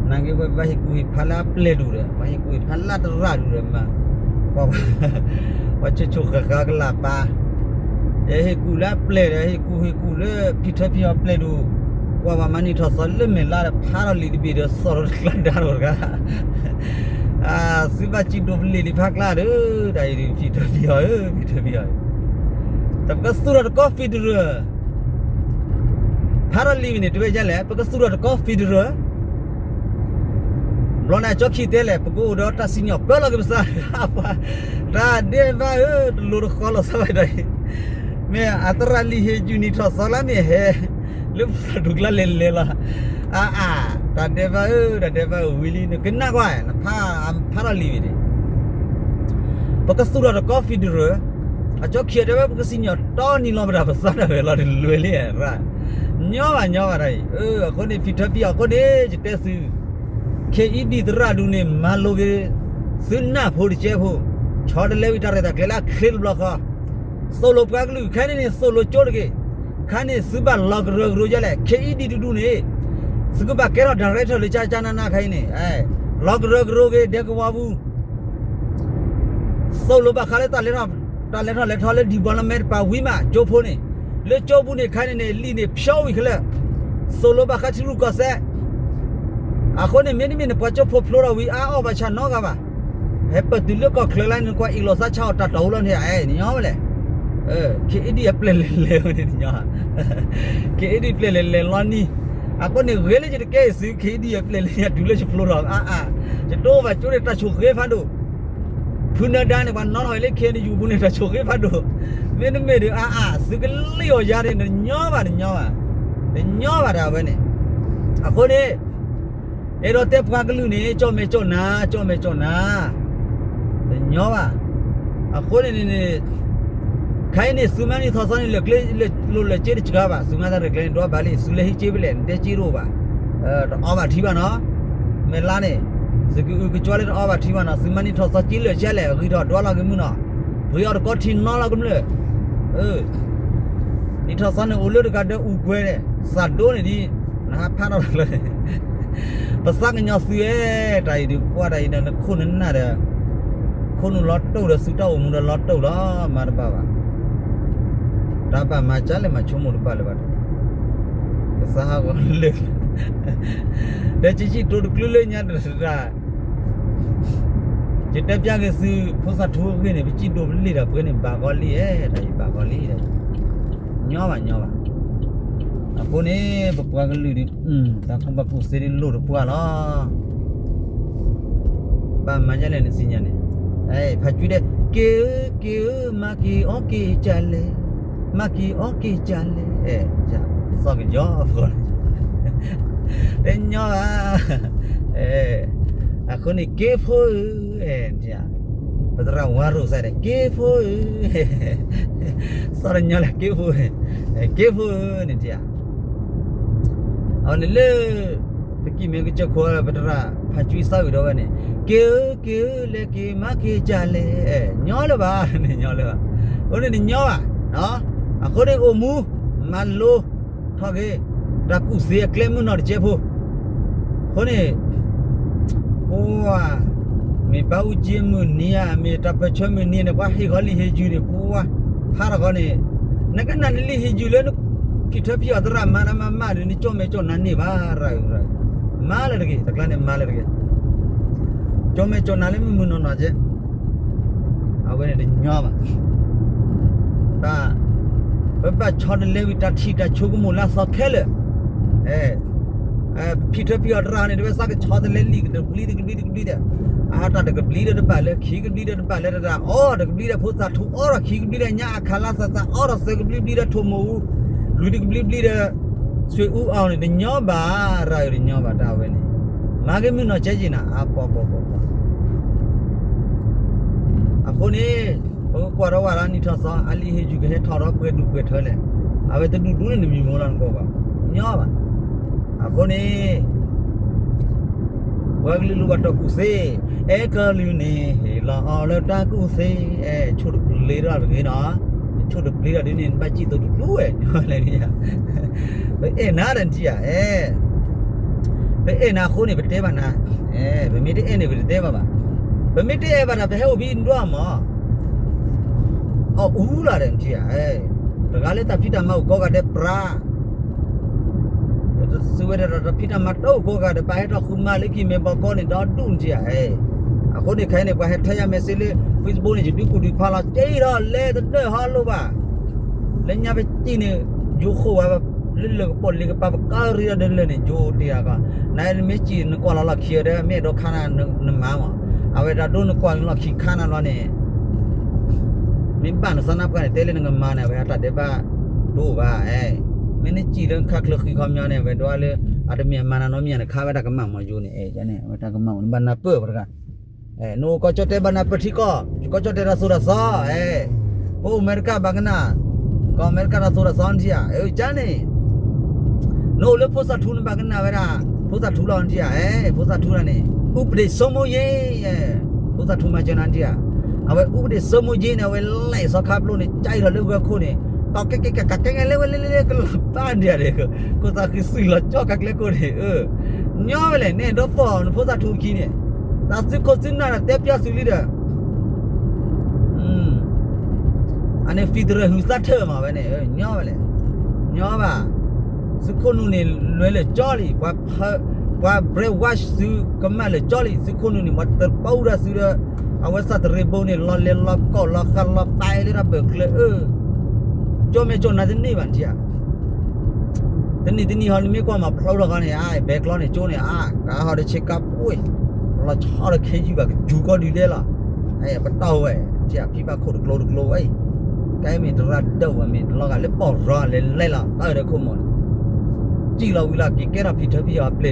နာ်က့ဝဲဘၣ်ဟ့ၣ်ကူၣ်ဟ့ၣ်ဖးလၢအပျဲၢ်ဒူၣ်ဒီး ဘၣ်ဟ့ၣ်ကူၣ်ဟ့ၣ်ဖးလၢတရၣ်ဒူၣ်ဒီးမး, ကွၢ် ပှၤဆိၣ်ဆိၣ်ဃၣ်ဃၣ်ကလၢ်ပၢ်, ယဟ့ၣ်ကူၣ်လၢအပျဲၢ်ဒီး ဟ့ၣ်ကူၣ်ဟ့ၣ်ကူၣ်လၢဖံထၢဖံအီၤပျဲၢ်ဒူၣ်, ကွၢ်ပှၤမၤနံၣ်ထီၣ်သီလၢမဲာ်လါဒီး ဖးထီၣ်လံာ်တဘ့ၣ်ဒီး စီၣ်ထီၣ်တကျါဒါဒီးတဂၤ သုဘၣ်စံးဒိၣ်ပလ့ၣ်လံဖးကျါဒီး တၢ်အံၤဒုး ဖံထၢဖံအီၤဧၢ ဖံထၢဖံအီၤ, တၢ်ပကသူၣ်ထီၣ်တကီ federal ဖးထီၣ်လံာ်ဝံၤန့ၣ် တဝဲဒ်လဲၣ် ပကသူၣ်ထီၣ်တကီ federal ဘျီန့ၣ်အကၠီခံတဲလဲၣ် ပကအိၣ်ဒီးတၢ်စံၣ်ညီၣ်ပၢလီၤက့ၤပသး, တၢ်ဒဲးဘးဧၢ တလိၤတဃီလီၤဆီဘၣ်တၢ်အံၤ, မ့ၢ်အသရၣ်လံာ်ဟ့ၣ်ကူၣ်နံၣ်ထီၣ်သီလၢမ့ၢ်ဟဲ လၢပသးဒူၣ်ကျါလဲၤလဲၤလီၤ, အါအါ, တၢ်ဒဲးဘးဧၢ တၢ်ဒဲးဘးဧၢ ဝံၤလံ နကနၣ်ကွၢ် နဖး ဖးထီၣ်လံာ်ဝံၤန့ၣ် ပကသူၣ်ထီၣ်တကီ federal, အကၠီခံတဲဝဲ ပကစံၣ်ညီၣ်တီနံၤလီၤပတၢ်ပသးတၢ်ဝဲလီၤ တလွဲလံ, ညီဘၣ်ညီဘၣ်တၢ်အံၤ, အဃိန့ၣ် ဖံထၢဖံအီၤအဃိန့ၣ် ယတဲသု ခဲအံၤဒ်သရၣ်ဒူၣ်န့ၣ် မၤလိက့ၤ သုနၢ်ဖိတကဲဖိ, ဆီတလဲဝံၤတၢ်ရဲၣ်တၢ်ကျဲၤလၢအချ့တဘျီဃီ, သိၣ်လိပှၤကလုာ်ခဲန့ၣ်န့ၣ် သိၣ်လိကၠိတဂ့ၤ, ခါန့ၣ်သုဘၣ်လီၤကရၢကရိဒ်လဲၣ် ခဲအံၤဒ်တဒူၣ်န့ၣ်, သုကဘၣ်ကဲထီၣ် director လၢကၠၢကၠၢနးနးခါအံၤန့ၣ်, လီၤကရၢကရိက့ၤ ဒဲကဝီၤပူၤ သိၣ်လိဘၣ်ဃးလၢတၢ်လဲၤထီၣ်လဲၤထီလၢ development တပၤဝံၤမး ကၠိဖိန့ၣ်, လၢကၠိပူၤန့ၣ်ခါန့ၣ်န့ၣ် လံာ်န့ၣ်ဖျိဝံၤခဲလၢာ်, သိၣ်လိဘၣ်ဃးထံရူၢ်ကီၢ်သဲး, အဃိန့ၣ် မ့တမ့ၢ်န့ၣ် ပှၤကၠိဖိဖျိထီၣ်ဝံၤ အါအီၣ်ဘၣ်ဆၣ်နီတဂၤဘၣ်, ဟဲပတုာ်လၢကီၢ်ချၢလၢန့ၣ် ကွၢ်အ့ၣ်လိာ်သးဆါအီၣ်တၢ်တီၢ်ဝံၤလီၤန့ၣ် အဲ နညီဝဲလဲၣ်, ခဲအံၤဒ်အပျဲၢ်လဲၤလဲၤဝဲန့ၣ် နညီ, ခဲအံၤဒ်ပျဲၢ်လဲၤလဲၤလီၤနံၤ, အဃိန့ၣ် ဂ့ၤလၢယတကဲအံၤသု ခဲအံၤဒ်အပျဲၢ်လဲၤညါတုၤလၢယဖျိထီၣ်အါအါ, ယတအိၣ်ဘၣ်ကၠိန့ၣ် တၢ်ဆိၣ်ဂ့ၤဖးဒိၣ် ဖုနၢၤဒါန့ၣ် ပှၤနီၣ်ထီၣ်ဝဲလၢ ခဲအံၤန့ၣ် ယူၤပူၤန့ၣ် တၢ်ဆိၣ်ဂ့ၤဖးဒိၣ်, မ့တမ့ၢ်ဒီးအါအါ သုကလံၣ်အီၣ်ယၤန့ၣ် တညီဘၣ် တညီဘၣ်, တညီဘၣ်တၢ်ဝဲန့ၣ်, အဃိန့ၣ် အဲၣ်ဒိးတဲပှၤကလုာ်န့ၣ် ကၠီၣ်မဲာ်ကၠီၣ်နၤ ကၠီၣ်မဲာ်ကၠီၣ်နၤ, တညီဘၣ်, အဃိန့ၣ်န့ၣ် ခဲအံၤန့ၣ် သုမၤနံၣ်ထီၣ်သီန့ၣ် လၢာ်ကျဲလိာ်လၢာ်စ့တစှၤဘၣ်, သုမၤတၢ်ရဲၣ်ကျဲၤန့ၣ် ဒွးဘၣ်လံ, သုလဲၤဟံးစ့ဖဲလဲၣ် နတဲစ့တအိၣ်ဘၣ်, တအီဘၣ်ထံဘၣ်နီၤ, မဲာ်လါန့ၣ်, သုကအုကကွၢ်လၢတအီဘၣ်ထံဘၣ်နီၤ, သုမၤနံၣ်ထီၣ်သီစ့လၢာ်ဆဲလဲၣ် ဂံၢ်ထီၣ်ဒွးလီၤက့ၤမုၢ်နီၤ, ပှ့ၤအီၤတကီထံနီလီၤကမျၢၢ် နံၣ်ထီၣ်သီန့ၣ် အိၣ်လၢတဂၤဒီးအူကွဲၤန့ၣ် သးဒိန့ၣ်ဒ် နဟးဖးထီၣ်လီၤ, ပသးကညီၤသုဧၢ, တၢ်အံၤဒုးပှၢ်တၢ်အံၤဒီး နခိၣ်နနၢ်ဒီး ခိၣ်နူာ်လီၤတိၢ်ဒီး သုတၢ်အိၣ်မူဒီးလီၤတိၢ်လီၤ မၤတဘၣ်ဘၣ်, တၢ်ဘၣ်မၤကၢ်လဲၣ် မၤဆိကမိၣ်တဘၣ်လၢၤဘၣ်, ကစၢ်ဟးဂီၤလၢာ်, ဒီးကစံၣ်တိၤတကျုလၢညါတရၣ် ယတဲပျၢ်က့ၤသု ဖိသၣ်ထူအဂ့ၢ်န့ၣ် ပစံၣ်ဒိးပလံာ်ဒီးပှဲၤန့ၣ် ဘၣ်ကီလံ, တၢ်အံၤဘၣ်ကီလံ, ညီဘၣ်ညီဘၣ်, အဃိန့ၣ် ပပှၤကလုာ်ဒီး တၢ်ကူၣ်ဘၣ်ကူၣ်သ့ဒ်လိၣ်တပှၢ်လီၤ, ဘၣ်မၤဒ်လဲၣ်နသ့ၣ်ညါန့ၣ်, ဖးကွံဒီး က့ၤဧၢ က့ၤဧၢ မၤက့ၤအီၤက့ၤကၢ်လဲၣ်, မၤက့ၤအီၤက့ၤကၢ်လဲၣ်, သီၣ်ကယီၤ တညီဘၣ်, အဃိန့ၣ် က့ၤဖိဧၢ, ပသရၣ်ဝါရိၤစါဒီး က့ၤဖိဧၢ, သီၣ်တညီလၢက့ၤဖိ, က့ၤဖိဧၢန့ၣ်, အဝဲန့ၣ်လၢ ပကံၢ်မဲကစၢၢ်ခိၣ်ပတရၣ် ဖးကွံသးဝံၤဒီးဝဲန့ၣ် က့ၤဧၢ က့ၤဧၢ လဲၤက့ၤမၤက့ၤကၢ်လဲၣ်, ညီလၢၤဘၣ်န့ၣ် ညီလၢၤဘၣ်, အဃိန့ၣ်တညီဘၣ်, အဃိန့ၣ်အိၣ်မူ မၤလိ ထီၣ်က့ၤ တၢ်ကူၣ်သ့အကျဲမုၢ်နီၢ်တကဲဖိ, အဃိန့ၣ် ပှၤ မ့ၢ်ဘါအူကၠံမုၢ်နံၤဧါ မ့ၢ်တၢ်ပၢၢ်ဆၢမုၢ်နံၤန့ၣ် ပှၤဟ့ၣ်ဃီလံာ်ဟ့ၣ်ယုၢ်န့ၣ် ပှၤ ဖးထီၣ်ဃီန့ၣ် နကနၣ်နလံာ်ဟ့ၣ်ယုၢ်လၢ ဖံထၢဖံအီၤသရၣ်မၤတၢ်မၤမးဒီး နကၠီၣ်မဲာ်ကၠီၣ်နါန့ၢ်ဘၣ်ရၣ်, မၤလၢတဂ့ၤ တကျါန့ၣ် မၤလၢတဂ့ၤ, ကၠီၣ်မဲာ်ကၠီၣ်နါလၢမုၢ်မုၢ်နီၢ်နီၢ်ကဲ အဝဲန့ၣ်တညီဘၣ်, တၢ် ပဘၣ်ဆီတလဲဝံၤတၢ်ထံၣ်တၢ်ဆိကမိၣ်လၢအသီခဲလၢာ်, ဖံထၢဖံအီၤတရၣ်န့ၣ် တဝဲသးကဆီတလဲလံာ်တကဘျံးတကဘျံးတကဘျံးဒီး, အတၢ်တကဘျံးဒီးတဘၣ်လၢ ခံကဘျံးဒီးတဘၣ်လၢ တတၢ်အီၣ်တကဘျံးဒီးဖိသၣ်ထူ အီၣ်ထီၣ်ခံကဘျံးဒီးညါအခးလါသးသး အီၣ်ထီၣ်သၢကဘျံးဘျံးဒီးထိၣ်မိၢ်အူ လွံၢ်တကဘျံးဘျံးဒီး ဆွေဦးအောင်န့ၣ် တညီဘၣ် ရၣ်ဧၢ တညီဘၣ်တၢ်ဝဲန့ၣ်, မၤက့ၤမုၢ်နီၢ်ကဲက့ၤနၤ အပီပီပီပီ အဃိန့ၣ် ပကကွၢ်ထီၣ်ဝဲဒၣ်နံၣ်ထီၣ်သီ အလံာ်ဟ့ၣ်ယုၢ်ကဟဲထီၣ်ဒီးပှဲၤဒူၣ်ပှဲၤထၢလဲၣ်, အဝဲတဒူၣ်ဒူၣ်န့ၣ် နမံၤမီၢ်လီၤနကိးဘၣ်, ညီဘၣ်, အဃိန့ၣ် ပှၤကလုာ်လိၣ်ဘၣ်တၢ်ကူၣ်သ့, အဲကလုာ်န့ၣ် ဟ့ၣ်လီၤအီၤလၢတၢ်ကူၣ်သ့, အဲ ဆိၣ်တပျ့ၤထီၣ်တဂ့ၤနီၤ, ဆိၣ်တပျ့ၤထီၣ်ဒ်န့ၣ် နဘၣ်စံၣ်သိးတကျူဝဲၢ်, ပအဲၣ်နၤဒီးနထံၣ်ဧါ, အဲ ပအဲၣ်နၤအဃိန့ၣ် ပတဲဘၣ်နၤ, ပမ့ၢ်တအဲၣ်န့ၣ် ပတတဲဘၣ်ဘၣ်. ပမ့ၢ်တအဲၣ်ဘၣ်ဒီး ပဟဲအိၣ်ဖဲဒွမၢ်, အီၣ်အူလီၤဒီးနထံၣ်ဧါ, တဂၤလၢတၢ်ဖံးတၢ်မၤအိၣ်ကိးဂၤဒဲးပြး သုဝဲဒၣ်ဒီးတၢ်ဖံးတၢ်မၤတအိၣ်ကိးဂၤဒီး ဘၣ်ဟဲထီၣ်ဃုမၤလၢက့ၤမဲာ်ဘီကီန့ၣ် ဒီဒူၣ်နထံၣ်ဧါ. အဃိန့ၣ်ခဲအံၤန့ၣ် ပှၤဟဲထဲယၤ message လၢ Facebook န့ၣ် ယဒုးကူၣ်ဒုးဖးလီၤ ကဲထီၣ်လဲၤတဒၢၣ်ဟီလိာ်ဘၣ်. လၢညါပစံးန့ၣ် ယိၤဃိဝဲ လၢလၢကပိာ်လံၤကပၤ ပကါရံဒီးဒၢးလၢာ်န့ၣ် ယိၤတ့ၢ်အဂီၢ် နမ့ၢ်စံးနကွၢ်လီၤလီၢ်ခံဒီး မ့ၢ်အဲၣ်ဒိးခါနၤနမၤမး, အဝဲဒၣ်ဒိနကွၢ်လီၢ်ခံခါနၤလီၤန့ၣ် မ့ၢ်ဘၣ်နသးနါပှၢ်န့ၣ် တဲလၢနကမၤန့ၣ် အဝဲအတၢ်ဒဲးဘးတအိၣ်ဘၣ်. မ့ၢ်နစံးလၢနခါချၢဃံခီပညီန့ၣ် အဝဲဒၣ်လၢ အတမ့ၢ်အမၤနၤနီတမံၤန့ၣ် ခါဝဲတၢ်ကမၣ်မးယိၤန့ၣ် အဝဲတၢ်ကမၣ်မး နဘၣ်နၢ်ပၢၢ်ပှၤတဂၤ နအိၣ်ကီၢ်ကၠီၣ်တဲၣ်ဘၣ်နၢ်ပၢၢ်ထံကီၢ် ယကီၢ်ကၠီၣ်တဲၣ်တၢ်သိၣ်တၢ်သီ, ပအိၣ်အမဲရကၤဘၣ်ကနၣ်, ကီၢ်အမဲရကၤတၢ်သိၣ်တၢ်သီနထံၣ်ဧါ, ကန့ၣ် နအိၣ်လၢဖိသၣ်ထူနဘၣ်ကနၣ်ဝဲဒၣ် ဖိသၣ်ထူလီၤနထံၣ်ဧါ, ဖိသၣ်ထူလီၤန့ၣ် ဥပဒေစိုးမိုးရေး, ဖိသၣ်ထူမၤစၢၤနၤနထံၣ်ဧါ, အဝဲ ဥပဒေစိုးမိုးရေး န့ၣ် အဝဲလဲၤစီၤခါပျိန့ၣ် ကၢအံၤထီၣ်လၢဝဲခိၣ်န့ၣ် ကကဲကဲကကဲကဲလဲၤဝဲလဲၤလဲၤလဲၤကလီၤပၢ်နထံၣ်ဧါန့ၣ်, ခိၣ်သးဃံစုလီၤကၠီၣ်ကကျဲခိၣ်န့ၣ် ညီဝဲလဲၣ် နဲဒိးသီၣ်နဖိသၣ်ထူခံန့ၣ်, တၢ်သုးခိၣ်သုးနၢ်ဒီးတဲပၠီသုလံဒီး အန့ၣ် federal ဟုးသၣ်ထၢၣ်မးဝဲန့ၣ် ညီဝဲလဲၣ်, ညီဘၣ်, သုးခိၣ်နူာ်န့ၣ် လွဲလၢာ်ကၠီလံ, ပှၤ brainwash သုကမၣ်လၢာ်ကၠီလံ, သုးခိၣ်နူာ်န့ၣ် ပှၤတပာ်အူဒၣ်သုဒီး အဝဲသးတရံးဘိန့ၣ် လီၤလဲၤလီၤကီၢ်လီၤဃးလီၤပာ်လၢတၢ်ပၢၢ်ချၢအၢ ကၠီမဲာ်ကၠီၣ်နါတန့ၢ်ဘၣ်နထံၣ်ဧါ တနံၤတနံၤဟီ နမ့ၢ်ကွၢ်မၤဖျိထီၣ်ဃီန့ၣ် အဘဲကျီန့ၣ်ကၠိန့ၣ် အကဟီဒီးဆ့ကၤပှ့ၢ် လီၤဆီဒီးခဲယုၢ်ဘၣ်ကစူၤကီၢ်ဒုးဒဲလီၤ, ပတီၢ်ဝဲ ထံၣ်ဖံဘၣ်ခိၣ်တကျိတကျိဝဲအံၤ, ကဲမ့ၢ်တရၣ်ဒၢးဝဲမ့ၢ်တလီၤဂာ်လၢပီၢ်ရီလဲၤလဲၤလီၤ တၢ်ဒီးခိၣ်မီၤန့ၣ်, စံၣ်လီၤဝံၤလီၤ က့ၤကဲထီၣ်ဖံထၢဖံအီၤအပျဲၢ်လၢာ်ဒီး အါပှၤ ညီ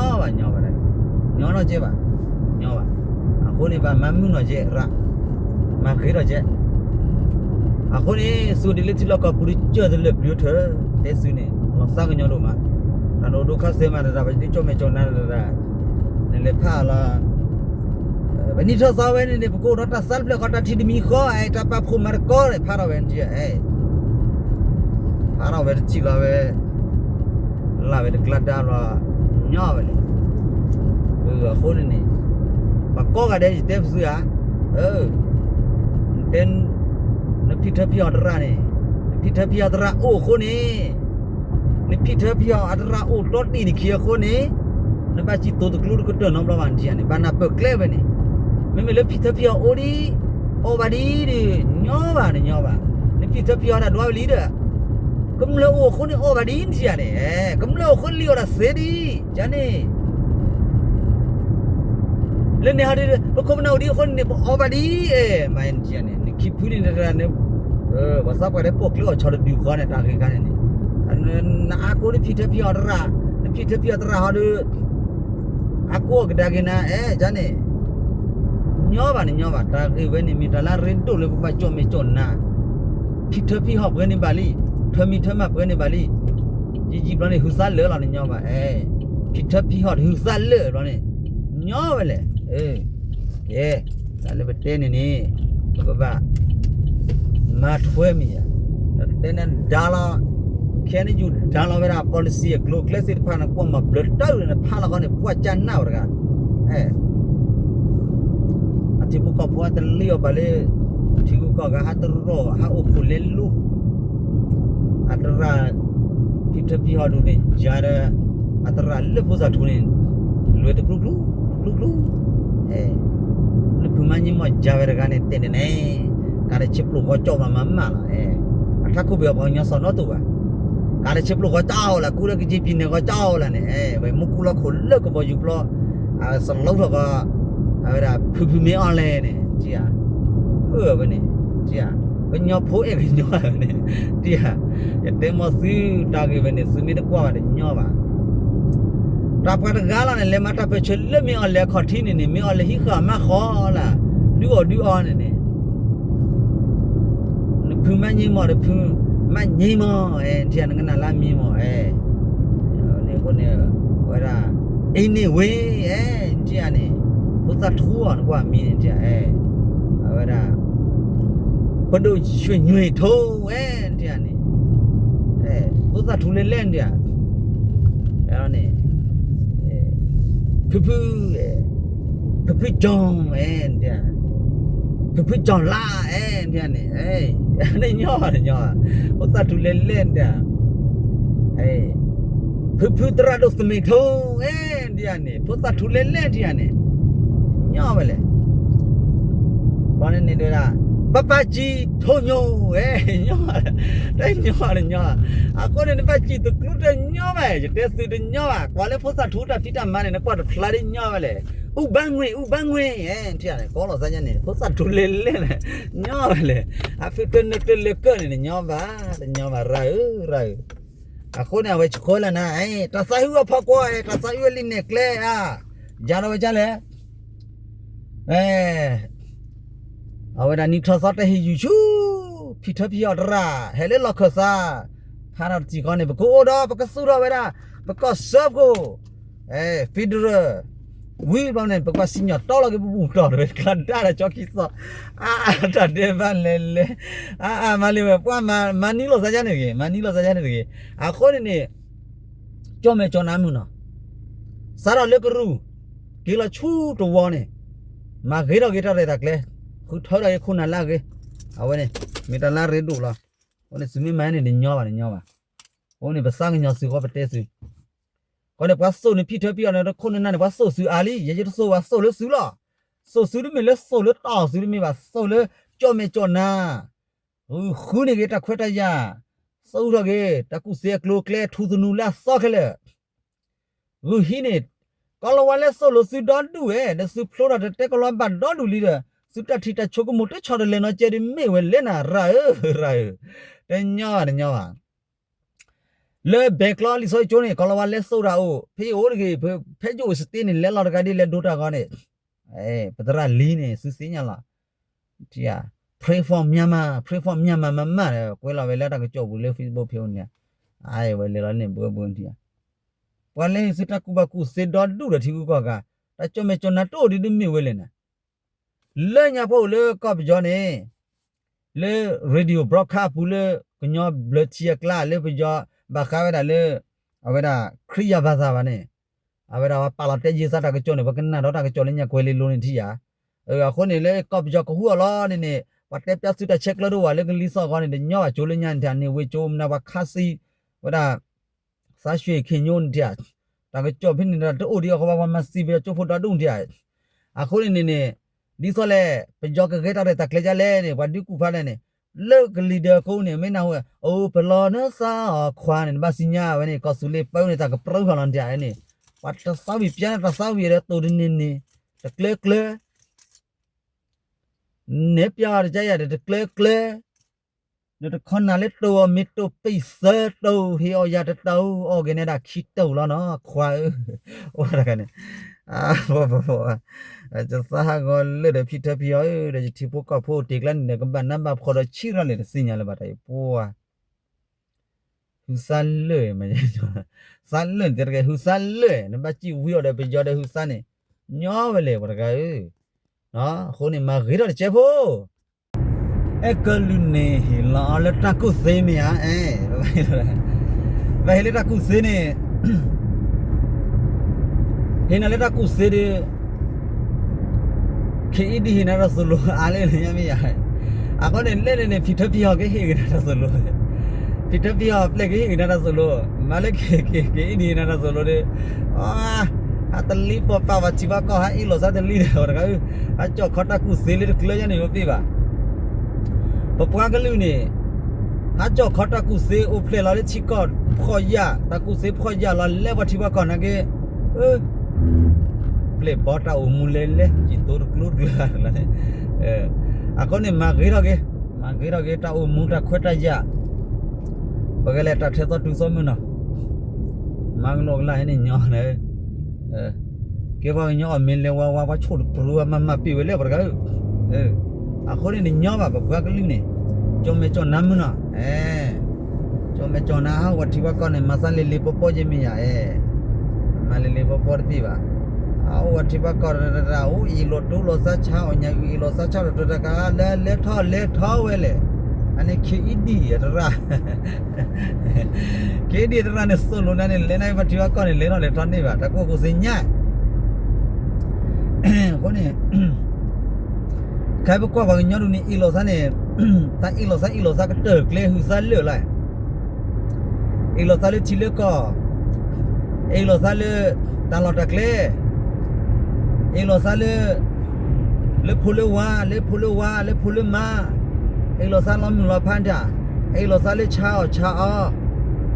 ဘၣ်ညီဘၣ်ဒၣ်, ညီနီၢ်ကဲဘၣ်, ညီဘၣ်, အဃိန့ၣ် ဘၣ်မၤမုာ်နီၢ်ကဲရၣ်, မၤဃ့ထီၣ်ကဲ အဃိန့ၣ် သုဒ်လၢထံလီၢ်ကီၢ်ပူၤဒ်ကၢၢ်တလၢာ်ပျုၤထၢ တဲသုန့ၣ် လီၤသးကညီၤဒိၣ်မး, တၢ်နအိၣ်ဒိခါစဲးမးတရၣ် ပဒ်ကၠီၣ်မဲာ်ကၠီၣ်နါတရၣ်, နလဲၤဖးလီၤ, ပနံၣ်ထီၣ်သီဝဲန့ၣ်န့ၣ် ပကအိၣ်ဒီးတၢ်သးတဖျၢၣ်ဃီ တၢ်ထံၣ်တမံၤဃီ အဲ တၢ်ပာ်ဖှိၣ်မၤသကိးန့ၣ် ဖးထီၣ်ဝဲနထံၣ်ဧါ, ဖးထီၣ်ဝဲတထံၣ်လီၤဝဲ လၢ်ဝဲတကျါဒါလီၤ, ညီဝဲန့ၣ်, အဃိန့ၣ်န့ၣ်, ပှၤကိးဂၤဒဲးယတဲပသုဧါ, တဲ, နဖံထၢဖံအီၤတရၣ်န့ၣ်, နဖံထၢဖံအီၤတရၣ်အိၣ်အဃိန့ၣ်, နဖံထၢဖံအီၤအတရၣ်အိၣ်တီတံၢ်နခံအဃိန့ၣ်, နဘၣ်စံၣ်တိၤတကျိတကတၢၢ်နီတဘျီဘၣ်နထံၣ်ဧါန့ၣ် ဘၣ်နၢ်ပၢၢ်ကျဲဝဲန့ၣ်, မ့မ့ၢ်လၢဖံထၢဖံအီၤအိၣ်ဒံး, အီၣ်ဘၣ်ဒံးဒီး ညီဘၣ်နညီဘၣ်, နဖံထၢဖံအီၤဒၣ်ဒွးဝဲလံဒီး ကမျၢၢ်အိၣ်အဃိန့ၣ်အီၣ်ဘၣ်ဒ်နထံၣ်ဧါန့ၣ်, ကမျၢၢ်အိၣ်အဃိလံအီၤဒၣ်သ့ဒံး, ကန့ၣ်, လၢန့ၣ်ဟီဒ် ပခိၣ်ပနၢ်အိၣ်ဒံးအဃိန့ၣ် ပအီၣ်ဘၣ်ဒ်, မၤနထံၣ်ဧါန့ၣ် နခံဖုန့ၣ်တရၣ်န့ၣ်, ပှၤသးပှၢ်တဲပိာ်ကျဲအီၣ်ဆီတဒုဃီန့ၣ် တၢ်ဂ့ၢ်ခါန့ၣ်န့ၣ်, နအါကိးနဖံထၢဖံအီၤတရၣ်, နဖံထၢဖံအီၤတရၣ်ဟီဒီး အါကိးအီၤကဒါက့ၤနၤ အဲ ကန့ၣ်, ညီဘၣ်နညီဘၣ် တၢ်ဂ့ၢ်ဝဲန့ၣ်မ့ၢ်တၢ်လၢအရ့ဒိၣ်လၢပဘၣ်ကၠီၣ်မဲာ်ကၠီၣ်နါ, ဖံထၢဖံဟီၣ်ပှဲၤန့ၣ်ဘၣ်လံ, ထၢမံထၢမးပှဲၤန့ၣ်ဘၣ်လံ, ယံာ်ယံာ်ဘျီန့ၣ် ဟုးသးလၢာ်လီၤနညီဘၣ်, အဲ ဖံထၢဖံဟီၣ်တဟုးသးလၢာ်ဘျီန့ၣ်, ညီဝဲလဲၣ်, ကဲ, တၢ်လၢပတဲန့ၣ်န့ၣ်, ပကဘၣ် မၤထွဲမ့ၢ်ယၤ, ဒီးတဲန့ၣ်ဒါလီၤ, ခဲန့ၣ်ယူၤဒါလီၤဝဲဒၣ် policy အကျိၤအကျဲသ့ၣ်တဖၣ်န့ၣ် ကွၢ်မၤဘျၢတၢ်အုးန့ၣ် ဖးလီၤဃီန့ၣ် ပှၢ်ကၢ်နၢ်ဝဲတဂၤ, အဲ အထံဖိကီၢ်ဖိအတလံၣ်အီၤဘၣ်လၢ ထံဂုၤကီၢ်ဂၤဟးတရီၣ် ဟးအိၣ်ဖှိၣ်လဲၤလူၤ အတရၣ် ဖံထၢဖံဟီၣ်ဒူၣ်န့ၣ် ယၤဒီး အတရၣ်လၢဖိသၣ်ထူန့ၣ် လွဲတကျူကျူ, တကျူကျူ, အဲ နဖုမါည့မီၢ်ယၤဝဲတဂၤန့ၣ် တဲန့ၣ်န့ၣ်, ကးတဆံပျိၢ်ဃီကၠီၣ်မးမးမးလီၤ, အဲ အထးခိၣ်ဘ့ၣ်အပှၤကညီစီၣ်နီတအိၣ်ဘၣ်, ကးတဆံပျိၢ်ဃီကၠီၣ်လီၤ ကူလၢကက့ၤပံၤန့ၣ်ဃီကၠီၣ်လီၤန့ၣ်, အဲ ဝဲမူကူလီၤခိၣ်လၢကဘီယူၤဖျီ, အစလီထီၣ်ဃီ, အဝဲဒၣ်ဖုဖုမ့ၢ်အီၤလဲၣ်န့ၣ်, တံၢ်ဧါ, အၢဝဲန့ၣ်, တံၢ်ဧါ, ကညီဖိအဲၣ်ကညီဝဲန့ၣ်, တံၢ်ဧါ, ယတဲမီၤသုတၢ်ဂ့ၢ်ဝဲန့ၣ် သုမ့ၢ်တကွၢ်ဘၣ်တညီဘၣ် တၢ်ပှၤတဂၤလီၤန့ၣ် လဲၤမၤတၢ်ပၢၢ်ဆၢလၢမ့ၢ်အီၤလဲၤအခီၣ်ထံးန့ၣ်န့ၣ် မ့ၢ်အီၤလဲၤဟံးဃာ်မါဃီလၢ်, ဒုးအီၣ်ဒုးအီန့ၣ်န့ၣ်, နဖုမါည့မီၢ်ဒီးဖုမါည့မီၢ်, အဲ နထံၣ်ဧါ နကနၣ်လၢမံမီၢ်, အဲ န့ၣ်အဃိန့ၣ်, ဝဲဒၣ်, anyway, အဲ နထံၣ်ဧါန့ၣ်, ဖိသၣ်ထူအီၤ နကွၢ်မံန့ၣ်ထံၣ်ဧါ, အဲ အဝဲဒၣ် ပဒိၣ်ရွှ့ၣ်ညွ့ၣ်ထိ, အဲ နထံၣ်ဧါန့ၣ်, အဲ ဖိသၣ်ထူလဲၤလဲၣ်နထံၣ်ဧါ, န့ၣ်, ဖုဖု, ဖုဖုကၠီၤ, ဖုဖုကၠီၤလါ, န့ၣ်, နညီနညီ, ဖိသၣ်ထူလဲလဲၣ်ဒၣ်, ဖုဖုသရၣ်ဒိၣ်သမဲးထိ, ဒ်န့ၣ် ဖိသၣ်ထူလဲလဲၣ်ဒ်န့ၣ်, ညီဝဲလဲၣ် ဘီန့ၣ်န့ၣ်ဒၣ်, ပပၢ်စံၣ်ထိၣ်ညိ, ညီ, တညီတညီ, အဃိန့ၣ် နဘၣ်စံၣ်သကျူတညီဘၣ်, ယတဲသုတညီဘၣ်, ကွၢ်လၢဖိသၣ်ထူတၢ်ဖံးတၢ်မၤန့ၣ် နကွၢ်တဖျါဒ်ညီဝဲလဲၣ်, အူဘၣ်ငွေ့ အူဘၣ်ငွေ့, ထံၣ်န့ၣ် ကိးလီၤသးယါန့ၣ် ဖိသၣ်ထူလဲလဲၣ်, ညီဝဲလဲၣ်, အဖုတနၢၤတလၢၤကၢၢ်န့ၣ် တညီဘၣ်, တညီဘၣ် ရၤဧၢ, ရၤဧၢ, အဃိန့ၣ် အဝဲဆှၢလၢနၤ, တၢ်သးဟူအဖီကွီၢ်, တၢ်သးဟူအလံာ်နဲၣ်ကျဲဧါ, ယၤဒီးဝဲဒ်လဲၣ် အဝဲဒၣ်နံၣ်ထီၣ်သီတဟ့ၣ်ယူၤဆူ ဖံထၢဖံဟီၣ်တရၣ် ဟဲလၢလီၢ်ခၢၣ်သး, ဖးထီၣ်တထံၣ်ဃီန့ၣ် ပကအိၣ်ဒီး ပကသူၣ်ထီၣ်ဝဲဒၣ် ပကီၢ်စၢဖှိၣ် federal ဝံၤဘျီန့ၣ် ပကဘၣ်စံၣ်ညီၣ်တီလီၤက့ၤပဘူၣ်တီၢ်တဝဲ ကျါဒၣ်ဒီးကၠီခံသီ, အါ တၢ်ဒဲးဘးလဲၤလဲၤ, အါ အါ မၤလံဝဲ ပှၤမၤနံၤလိာ်သးယါန့ၣ်တဂ့ၤ, မၤနံၤလိာ်သးယါန့ၣ်တဂ့ၤ, အဃိန့ၣ်န့ၣ် ကၠီၣ်မဲာ်ကၠီၣ်နါမုၢ်နီၤ, စးထီၣ်လၢကရူၢ်, က့ၤလီၤဆူတဝီန့ၣ်, မၤဂ့ၤထီၣ်က့ၤတၢ်ရဲၣ်တၢ်ကျဲၤ, ဃုထၢထီၣ်က့ၤခိၣ်နၢ်လၢအဂ့ၤ, အဝဲန့ၣ် မ့ၢ်တၢ်လၢအရ့ဒိၣ်လီၤ. အဃိန့ၣ် သုမ့ၢ်မၤန့ၣ် တညီဘၣ် တညီဘၣ်. အဃိန့ၣ် ပသးကညီၤသုဃီပတဲသု, ဃိန့ၣ် ပှၤသိၣ်န့ၣ် ဖံထၢဖံအီၤန့ၣ် တခိၣ်နၢ်နၢ်န့ၣ် ပှၤသိၣ်သုအါလံ, ယဲယတသိၣ်ဘၣ် သိၣ်လၢသုလီၤ. သိၣ်သုတမ့ၢ်လၢသိၣ်လၢတီၢ်သုတမ့ၢ်ဘၣ်, သိၣ်လၢကၠီၣ်မဲာ်ကၠီၣ်နါ ဂုာ်ဃုန့ၢ်က့ၤတၢ်ခွဲးတၢ်ယာ်, သိၣ်ထီၣ်က့ၤ တၢ်ကူၣ်သ့အကျိၤအကျဲ ထူသနူလၢအသီခဲလၢာ်, ဂုာ်ဟံးန့ၢ် ကိၤလၤဝါလဲၣ်သိၣ်လိာ်သုဒီဒူၣ်ဝဲ, ဒီးသုဖျိထီၣ်တတဲကလီၤဘၣ်ဒီဒူၣ်လံဒီး သုတၢ်ထံၣ်တၢ်ဆိကမိၣ်တဆီတလဲနီၤကဲဒ်မ့ၢ်ဝဲလဲၣ်နၤ ရၤဧၢ, ရၤဧၢ, တညီဘၣ် တညီဘၣ်. လၢဘဲကျီလံာ်စီဆှံကၠိန့ၣ် ကိၤလၤဝါလဲၣ်သိၣ်တၢ်အိၣ် ဖဲယအိၣ်တဂ့ၤ ဖဲယအိၣ်စတ့န့ၣ် လဲၤလီၤတဂၤဒ်လဲၤဒိတၢ်ဂီၤန့ၣ် ပသရၣ်လံန့ၣ် သုသ့ၣ်ညါလီၤ. Pray for Myanmar, pray for Myanmar မးမးဒီး ကွဲးလီၤဝဲလၢတၢ်ကစီၣ်ပူၤလၢ Facebook ဖဲအိၣ်န့ၣ်, အဝဲလဲၤလီၤန့ၣ် ဘှီဘှီထံၣ်ဧါ, ပှၤလဲၤဟ့ၣ်သုတၢ်ကူၣ်ဘၣ်ကူၣ်သ့ဒီဒူၣ်ဒီးထံဂုၤကီၢ်ဂၤ, တၢ်ကၠီၣ်မဲာ်ကၠီၣ်နါတအိၣ်ဒ်တမ့ၢ်ဝဲလဲၣ်နၤ. လၢညါပှၤအိၣ်လၢကီၢ်ပယီၤန့ၣ် လၢ radio broadcast အပူၤလၢ ကညီဘျၢထံအကျါ လၢပယီၤဘၣ်ဃးဝဲဒၣ်လၢ အဝဲဒၣ် ခရံာ်ယါဘၣ်သးဘၣ်န့ၣ် အဝဲဒၣ်ပာ်လီၤတဲယ့ၢ်သးတၢ်ကစီၣ်န့ၣ် ပှၤကနၣ်ဒီးတၢ်ကစီၣ်လၢညါကွဲၤလ့လိၤန့ၣ်ထံၣ်ဧါ. အဃိန့ၣ် လၢကီၢ်ပယီၤကဟူအီၤလီၤန့ၣ်န့ၣ် ပှၤတဲပျီသုတၢ်ဆဲးကျၢတအိၣ်ဘၣ်လၢကလံၤသီၣ်အဂီၢ်န့ၣ် တညီဘၣ်ကၠိလၢညါန့ၣ်ထံၣ်ဧါ န့ၢ်ဝ့ၢ်ကၠိမနုၤပှၤခါဆံ ဝဲဒၣ် သးရွှ့ၣ်ခ့ညိန့ၣ်ထံၣ်ဧါ. တၢ်ကစီၣ်ဖဲန့ၣ်တအိၣ်ဒံးအဃိ ပှၤမၤသံပယီၤကၠိဖိဒီဒူၣ်န့ၣ်ထံၣ်ဧါ. အဃိန့ၣ်န့ၣ်န့ၣ် ဒ်သိးလဲၣ် ပယီၤကဂဲၤတၢ်ရဲၣ်တၢ်ကျဲၤဒ်လဲၣ်န့ၣ် ပှၤဒုးကူၣ်ဖးလဲၣ်န့ၣ် လၢကလံၤဒၢးအဃိန့ၣ် မ့ၢ်နၢ်ဟူ အိၣ်ပလီၢ်နသးအီၤခွါန့ၣ် နဘၣ်သ့ၣ်ညါဝဲန့ၣ် ကီၢ်သူလ့ၤပၢန့ၣ် တၢ်ကပြၢဃာ်လီၤန့ၣ်ထံၣ်ဧါန့ၣ် ပှၤတသးဝံၣ်ပျါ တၢ်သးဝံၣ်ဒီးတိၢ်တန့ၢ်န့ၣ် တကျၢၤကျၢၤ နဲပျါတကယၤဒီးတကျၢၤကျၢၤ ဒီးတခီနၤလၢတိၢ်အီၤမ့ၢ်တိၢ်ပံၢ်သၢတိၢ် ဟ့ၣ်အီၤယၤတတိၢ် အီၣ်က့ၤနဲဒၣ်ခံတိၢ်လီၤနီၤ ခွါဧၢ, အိၣ်တဂၤန့ၣ်, ယသးဟးဂီၤလၢာ်ဒီးဖံထၢဖံအီၤဧၢ, ဒီးယထံဖိကီၢ်ဖိတ့ၢ်ကျါန့ၣ်ဒီး ကဘၣ်နးဘၣ်ဖှီၣ်ဒီးဆံးရၤလဲၣ်တသ့ၣ်ညါလၢၤဘၣ်တၢ်အံၤပှၤ ဟုသးလၢာ်, သးလၢာ်န့ၣ်တဲတဂ့ၤ ဟုသးလၢာ်, နဘၣ်စံၣ်ဝံၤအီၤဒီးပယီၤဒီးဟုသးန့ၣ်, ညီဝဲလဲၣ်ပှၤတဂၤဧၢ, အဃိန့ၣ် မၤဂ့ၤထီၣ်တကဲဖိ အဲကလုာ်န့ၣ် ဟ့ၣ်လီၤအီၤလၢတၢ်ကူၣ်သ့မ့ၢ်ဧါ, အဲ, ဘၣ်ဟ့ၣ်လၢတၢ်ကူၣ်သ့န့ၣ်, ဟ့ၣ်နၤလၢတၢ်ကူၣ်သ့ဒီး ခဲအံၤဒ်ဟ့ၣ်နၤတၢ်သိၣ်လိအါလၢလၢညါမ့ၢ်ယါ, အဃိန့ၣ် လဲၣ်န့ၣ်န့ၣ် ဖံထၢဖံဟီၣ်ကဟ့ၣ်က့ၤနၤတၢ်သိၣ်လိ, ဖံထၢဖံဟီၣ်ပျဲၢ်ကဟ့ၣ်က့ၤနၤတၢ်သိၣ်လိ, မၤလၢခဲအံၤဒ်ဟ့ၣ် နၤတၢ်သိၣ်လိဒီး, အတလံပီၢ်ပာ်ဝဲထံဘၣ်ကီၢ် ဟးအ့ၣ်လိာ်သးတလံဒီး ပှၤတဂၤဧၢ, ဟးကၠီၣ်ခီတၢ်ကူၣ်သ့လၢတကျၢၤယါန့ၣ် မ့ၢ်ပ့ၢ်ဘၣ်. ပပှၤကလုာ်န့ၣ် ဟးကၠီၣ်ခီတၢ်ကူၣ်သ့အိၣ်ဖျဲၣ်လီၤလၢထံကီၢ်ဖှီၣ်ယာ်, တၢ်ကူၣ်သ့ဖှီၣ်ယာ်လီၤ လဲၤပှၤထံပှၤကီၢ်နာ်က့, ပျဲၢ်ဘီတၢ်အိၣ်မူလဲၤလဲၤ ယံၤသိတကျိတကျၢၤန့ၣ်, အဃိန့ၣ် မၤဂ့ၤထီၣ်က့ၤ, မၤဂ့ၤထီၣ်က့ၤ တၢ်အိၣ်မူတၢ်ခွဲးတၢ်ယာ် ပကလဲၤတၢ်ထဲသိးတုၤသိးမုၢ်နီၤ, မၤကလိာ်ကလၢ်ဟဲန့ၣ်ညီနၤ, ကဲပှၤကညီအီၣ်မ့ၤလဲၤဝါဝါ ပှၤဆိၣ်တပျူၤဝဲ မၤမၤပ့ၢ်ဝဲလၢပှၤတဂၤဧၢ, အဃိန့ၣ်တညီဘၣ် ပပှၤကလုာ်န့ၣ်, ကၠီၣ်မဲာ်ကၠီၣ်နါမုၢ်နီၤ, အဲ ကၠီၣ်မဲာ်ကၠီၣ်နါ ဟးအိၣ်ဝဲထံပှၤကီၢ်န့ၣ် မၤသးလ့လ့ပီပီယဲမ့ၢ်ယါ, အဲ မၤလ့လ့ပီပီတသ့ဘၣ်, ဟးအိၣ်ဝဲထံပှၤကီၢ်တတတၢ် အိၣ်အ့ၣ်လိာ်တူၢ်လိာ်သးဆါ အီၣ်ညၣ်အုၣ်အ့ၣ်လိာ်သးဆါတတတၢ်ကါ လဲၤလဲၤထီၣ်လဲၤထီၣ်ဝဲလဲၣ်, အန့ၣ် ခ့အံၤဒံၣ်အတရၣ်, ခ့အံၤဒံၣ်အတရၣ်န့ၣ် စိၣ်လိာ်နၤန့ၣ် လဲၤနၤဘၣ်ထံဘၣ်ကီၢ်န့ၣ် လဲၤထီၣ်လဲၤထီန့ၢ်ဘၣ် တၢ်ကိၢ်ကိၢ်သ့ၣ်ညါ အဃိန့ၣ် ခဲပကွၢ်ပှၤကညီဒုးန့ၣ် အ့ၣ်လိာ်သးန့ၣ် တၢ်အ့ၣ်လိာ်သး အ့ၣ်လိာ်သးကတၢၢ်ကျဲ ဟုးသးလၢာ်လီၤ. အ့ၣ်လိာ်သးလၢထံလၢကီၢ်, အ့ၣ်လိာ်သးလၢတၢ်လီၢ်တၢ်ကျဲ, အ့ၣ်လိာ်သးလၢ လၢဖိလၢဝါ, လၢဖိလၢဝါ, လၢဖိလၢမါ, အ့ၣ်လိာ်သးလီမုၢ်လီဖးတၢ်, အ့ၣ်လိာ်သးလၢဆါအီၣ်ဆါအီ,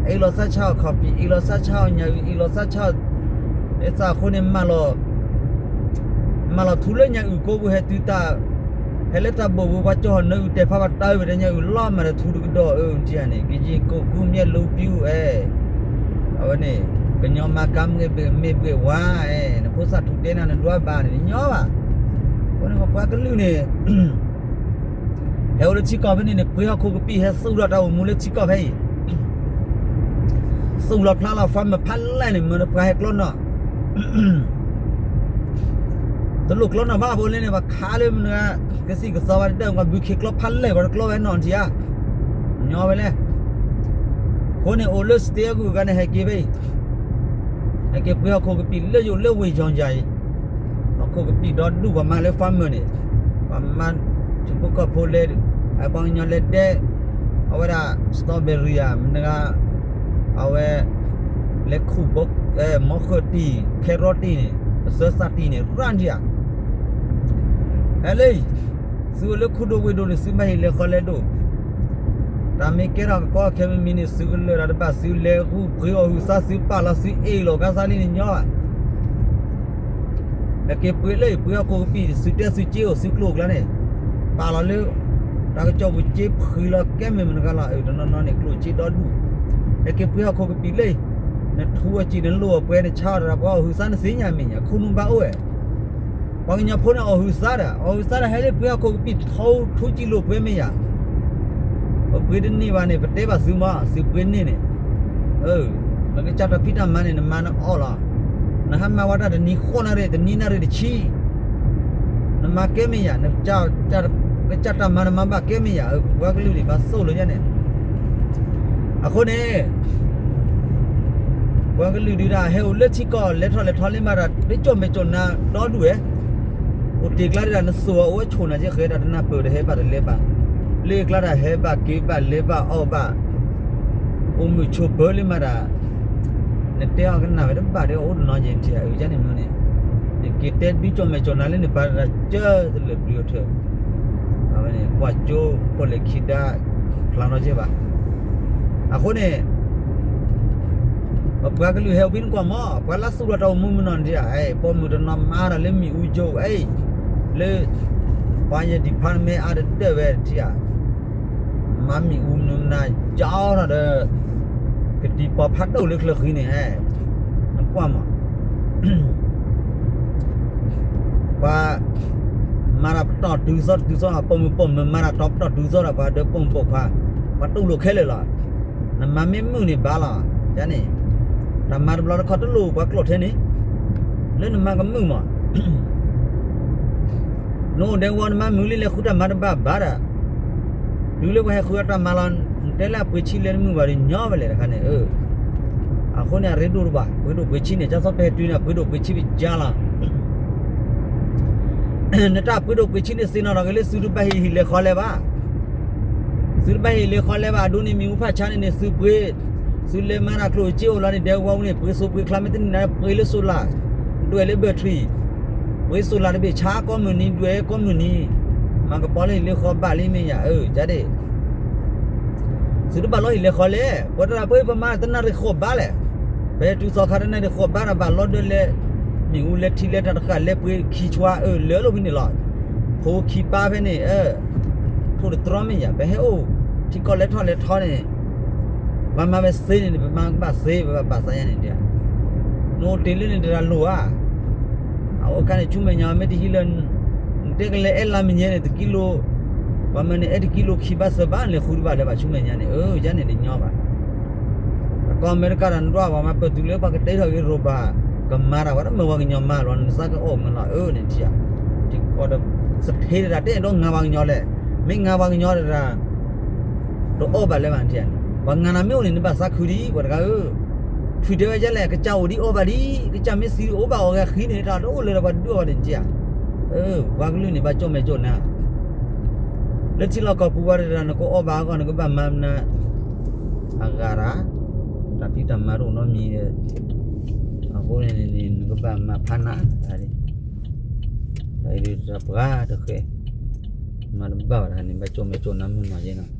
အ့ၣ်လိာ်သးဆါအီၣ်ခီၣ်ဖံး, အ့ၣ်လိာ်သးဆါအီၣ်ညၣ်အုၣ်, အ့ၣ်လိာ်သးဆါအီၣ်, အဃိန့ၣ် မၤလီၤထူလၢညၣ်အုၣ်ကိးပူၤ ဟဲတုၤတၢ်, ဟဲလၢတၢ်ဘိၣ်ပူၤ ပှၤကၠီၣ်ဟီၣ်နၢအုၣ်တဲာ်ဖးဘၣ်တၢ်ဝဲဒီးညၣ်အုၣ်လီၤ မၤတထူတကဒီးအၢ ထံဂၤန့ၣ် ကယ့ၢ်ကိးကူမ့ၢ်လိပျုၢ်အဲ အဝဲန့ၣ် ကညီမၤကါမ့ၢ်ဘှဲၣ်ဝါအဲ နဖိသၣ်ထူတဲနၤနဒွးဘၣ်န့ၣ် နညီဘၣ်. အဃိန့ၣ် ပပှၤကလုာ်န့ၣ် ဟဲအိၣ်လၢထံကီၢ်ဖဲန့ၣ်န့ၣ် ပှ့ၤဟီၣ်ခိၣ်ကပံာ် ဟဲသူၣ်လီၤတၢ်အိၣ်မူလၢထံကီၢ်ဖဲအံၤ သူၣ်လီၤဖျါလီၤ farmer ဖးလဲၢ်န့ၣ် မ့ၢ်ပှၤဟဲကျီနီၣ် တလိၣ်ကျီနီၣ်ဘၣ် ဘိလၢန့ၣ် ပှၤခးလၢမနုၤ ကစံၣ်ကစီဝဲတဒၢး ပှၤဘုခ့ကျီဖးလဲၢ် ပှၤတကျီဝဲနီၣ်ထံဧါ, ညီဝဲလဲၣ်. အဃိန့ၣ် အိၣ်လၢ state အဂုၤအဂၤန့ၣ် ဟဲက့ၤဖဲအံၤ ဟဲက့ၤပှ့ၤဟီၣ်ခိၣ်ကပံာ်လၢယိာ်လၢဝ့ၢ်ယီၤယၤအံၤ, ဟီၣ်ခိၣ်ကပံာ်ဒီဒူၣ် ပှၤမၤလၢ farmer န့ၣ်, ပှၤမၤထံဖိကီၢ်ဖိလဲၤ, ပှၤကညီလဲၤဒဲး, အဝဲဒၣ် strawberry ဧါ မနုၤဂၤ, အဝဲ လဲၤခူၣ်ဘိ, မီဃၢၣ်တံၢ် carrot တံၢ်န့ၣ် ပစၢသးတံၢ်န့ၣ် ရၣ်ဒံးဧါ. ဟဲလၢ သုအိၣ်လၢခူဒိၣ်ဝ့ၢ်ဒိၣ်န့ၣ် သုဘၣ်ဟ့ၣ်လဲၤဃီလဲၤဒိၣ်, တၢ်မ့ၢ်ကဲထီၣ်ကကီခဲမံၤမံၤန့ၣ် သုကလၢာ်တၢ်တဘၣ် သုလဲၤဂုာ်ပှ့ၤအီၣ်ဟုးသး သုပာ်လီၤသုအ့ၣ်လိာ်ကါသးလံန့ၣ်ညီဘၣ်. ဟဲက့ၤပှ့ၤလၢအံၤ ပှ့ၤဟီၣ်ခိၣ်ကပံာ် သုတဲသုစ့အိၣ် သုကျိၤအကျါန့ၣ်, ပာ်လီၤလၢ တၢ်ကစီၣ်ပူၤစ့ဖှံလီၤကဲမ့ၢ်မနုၤဂၤလီၤ အၢ တနီၤနီၤန့ၣ် ကျိၣ်စ့ဒီဒူၣ်, ဟဲက့ၤပှ့ၤဟီၣ်ခိၣ်ကပံာ်လၢအံၤ, နထူအစံာ် နလိၣ်အပှဲၤ နဆါအီၣ်တၢ် ပှၤအီၣ်ဟုးသး နသ့ၣ်ညါမ့ၢ်ညါ ခိၣ်နူာ်ဘၣ်အိၣ်ဝဲ ပှၤကညီဖိန့ၣ်အီၣ်ဟုးသးဒီး အီၣ်ဟုးသးဒီး ဟဲလၢပှ့ၤဟီၣ်ခိၣ်ကပံာ်ထီ ထူစံာ်လိာ်ပှဲၤမ့ၢ်ယၤ, ပပှ့ၤတန့ၢ်ဘၣ်န့ၣ် ပတဲဘၣ်သုမး သုပှ့ၤန့ၢ်န့ၣ်, နကစၢ်တၢ်ဖံးတၢ်မၤန့ၣ် နမၤနအီၣ်လီၤ, နဟးမၤဝဲတၢ်တနံၤဃိးနၣ်ရံၣ် တနံၤနၣ်ရံၣ်တဆံ, နမၤကဲမ့ၢ်ယၤ, နကစၢ်တၢ်မၤနမၤဘၣ်ကဲမ့ၢ်ယၤ, ပှၤကလုာ်န့ၣ် ဘၣ်သိၣ်လိာ်ယဲန့ၣ်, အဃိန့ၣ် ပှၤကလုာ်ဒုးဒၣ် ဟဲအိၣ်လၢထံကီၢ် လဲၤထီၣ်လဲၤထီလၢမၤတၢ် ဒ်ကၠီၣ်မဲာ်ကၠီၣ်နါဒီဒူၣ်ဝဲ, အိၣ်တ့ၢ်ကျါဒၣ် နသိၣ်အီၤအိၣ်ဝဲဆိၣ်နၤကဲဃဲဒၣ် တနၢ်ပၢၢ်တဟဲဘၣ်တလဲၤဘၣ်, လၢကျါဒၣ်ဟဲဘၣ်က့ၤဘၣ်လဲၤဘၣ်အီၣ်ဘၣ်, အိၣ်မုာ်ဆိးပၢၤလၢမၤတၢ်, နတဲအီၤကနၣ်ဝဲတဘၣ်ဒီး အိၣ်တနီၤယဲၢ်ထံၣ်အုၣ်ကန့ၣ်မနုၤန့ၣ်, နက့ၤတဲဒ်ကၠီၣ်မဲာ်ကၠီၣ်နါလၢန့ၣ် ပာ်တၢ်ကၢတလၢာ်ပျုၤအထၢၣ် အဝဲန့ၣ် ကွၢ်ကၠိ ပိာ်လဲၣ်ခံဒါ ဖျါထီၣ်က့ဘၣ်. အဃိန့ၣ် ပပှၤကလုာ်ဟဲအိၣ်ဖဲန့ၣ်ကွၢ်မး ပှၤလၢသူၣ်ထီၣ်တၢ်အိၣ်မူမုၢ်နီၢ်န့ၣ်ဧါ, ပိာ်မုၣ်တနီၤမၤတၢ်လၢမ့ၣ်အူကၠိဝဲအံၤ, လၢ fire department အါတဒၢးဝဲထံၣ်ဧါ, မၤမ့ၣ်အူမနုၤမနၤ ကၠီထီၣ်ဒီး ကတံၤပီၤဖးဒိၣ်လၢချၢဃံန့ၣ်ဧါ, နကွၢ်မး ပှၤမၤတၢ်ပတီၢ်တုၤသီတုၤသီ ပိာ်မုၣ်ပိာ်မုၣ်မၤတၢ်တီပတီၢ်တုၤသီဒီး ပှၤဒၢပိာ်မုၣ်ပိာ်ခွါ ပှၤတူၢ်လိာ်ခဲလၢာ်လီၤ. နမၤမ့ၢ်မုာ်န့ၣ်ဘၣ်လီၤ. န့ၣ် တၢ်မၤတဘျီတခီတလိၣ်ပှၤကျိာ်ထဲန့ၣ် လၢနမၤကမုာ်မး နအိၣ်ဒဲးဝီနမၤမုာ်လံ လဲၤဃုတၢ်မၤတဘၣ်ဘၣ်ဒီး တုၤလၢပှၤဟဲဃုအတၢ်မၤလီၤ နတဲလၢအပှ့ၤဆံးလဲၤနမုာ်ဘၣ်ဒီးညီဝဲလဲၣ်တခါန့ၣ် အဃိန့ၣ် အရ့ဒိၣ်တဘၣ် ပှ့ၤဒိၣ်ပှ့ၤဆံးန့ၣ် ကၢ်သီပဟဲတုၤန့ၣ် ပှ့ၤဒိၣ်ပှ့ၤဆံးပကၢ်လီၤ. နတၢ်ပှ့ၤဒိၣ်ပှ့ၤဆံးန့ၣ် သ့ၣ်နီၣ်ထီၣ်က့ၤလၢသုတဘၣ်ဟ့ၣ်ဟံၣ်လဲၤဃီလဲၤဘၣ်. သုတဘၣ်ဟ့ၣ်လဲၤဃီလဲၤဘၣ် အဒိန့ၣ်မ့ၣ်အူဖးဆါန့ၣ်န့ၣ် သုပှ့ၤ သုလဲၤမၤတၢ်ကျိၣ်စ့အိၣ်လီၤန့ၣ် ဒဲးဝီန့ၣ် ပှ့ၤစိပှ့ၤချါ မ့ၢ်တန့ၢ်နၤ ပှ့ၤလၢ solar ဒွဲၣ်လၢ battery ပှ့ၤ solar တဘ့ၣ်ဆါကိးမုၢ်နံၤ ဒွဲၣ်ကိးမုၢ်နံၤ မၤကပီၤလၢဟံၣ်လၢဃီဘၣ်လံမ့ၢ်ယၤ အၢ ကၢ်ဒ့ၣ် သုတဘၣ်လီၤဟံၣ်လဲၤဃီလဲၣ် ပှၤတၢ်ပှ့ၤပမၤတနၣ်ရံၣ်ဃိးဘၣ်လဲၣ် ပဟဲတုၤသီခါတနၣ်ရံၣ်ဃိးဘၣ်ဒီးဘၣ်လီၤဒၢလဲၤ မ့ၣ်အူလဲၤထံလဲၤတၢ်တဃာ်လဲၤပှ့ၤခံဆွါအၢ လၢလီၤဖဲန့ၣ်လီၤ ဖိခံပၢ်ဖဲန့ၣ် အၢ ထိၣ်တတြီမ့ၢ်ယၤ ပဟဲအိၣ် ထံကီၢ်လဲၤထီၣ်လဲၤထီန့ၣ် ပှၤမၤဝဲသ့န့ၣ် ပမၤကဘၣ်သ့ ပဘၣ်ပာ်သးယါန့ၣ် နအိၣ်တ့ၢ်လၢန့ၣ်တရၤလိာ်ဧါ အအိၣ်ခါန့ၣ် ဆူမဲာ်ညါ မ့ၢ်တဟံးလၢ နတဲကလဲၤအဲၣ်လါမ့ၢ်ညဲန့ၣ် တကံလိ ပှၤမၢန့ၣ် အဲၣ်တကံလိခံဘၣ်သၢဘၣ် လဲၤဃုတဘၣ်လၢၤဘၣ် ဆူမဲာ်ညါန့ၣ် အၢ ယါန့ၣ်တညီဘၣ် တကီၢ်အမဲရကၤဒီးနဒွး ပှၤမၤပၢၢ်တုၤလၢပှၤကတဲထီၣ်ဂ့ၤရိၣ်ဘၣ် ကမၤတၢ်ဝဲဒၣ်မ့ၢ်ပှၤကညီမၤလီၤ နသးကအိၣ်မးလီၤ အၢ န့ၣ်ထံၣ်ဧါ ထံကီၢ်ဒီး စထ့တဒၣ် တအဲၣ်ဒိးငါပှၤကညီလဲၣ် မ့ၢ်ငါပှၤကညီတဒၣ် တအီၣ်ဘၣ်လၢၤဘၣ်နထံၣ်ဧါန့ၣ်, ပှၤငါနၤမ့ၢ်အိၣ်န့ၣ် နဘၣ်သးခုဒံး ပှၤတဂၤဧၢ, ထွံၣ်တဲဝဲဒ်လဲၣ် ကစၢ်အိၣ်ဒံးအီၣ်ဘၣ်ဒံး, ကစၢ်မ့ၢ်သံအိၣ်ဘၣ်အီၣ်ဂဲၤဃံန့ၣ် တၢ်တအိၣ်လၢၤဒီးပှၤဒုးအီၣ်ဘၣ်န့ၣ်နထံၣ်ဧါ. ပှၤကလုာ်န့ၣ် ဘၣ်ကၠီၣ်မဲာ်ကၠီၣ်နၤ, လၢထံလီၢ်ကီၢ်ပူၤဝဲတဂၤ နကအီၣ်ဘၣ်အဂီၢ် နကဘၣ်မၤနၤ အဂၤတၢ်, တၢ်ဖံးတၢ်မၤတအိၣ်နီတမံၤဒီး, အဃိန့ၣ် နကဘၣ်မၤဖးနၤတၢ်, တၢ်ပှၤတဃဲ, မၤတဘၣ်ဘၣ်တၢ်န့ၣ် ဘၣ်ကၠီၣ်မဲာ်ကၠီၣ်နၤမုၢ်နီၢ်ယဲနီၤ.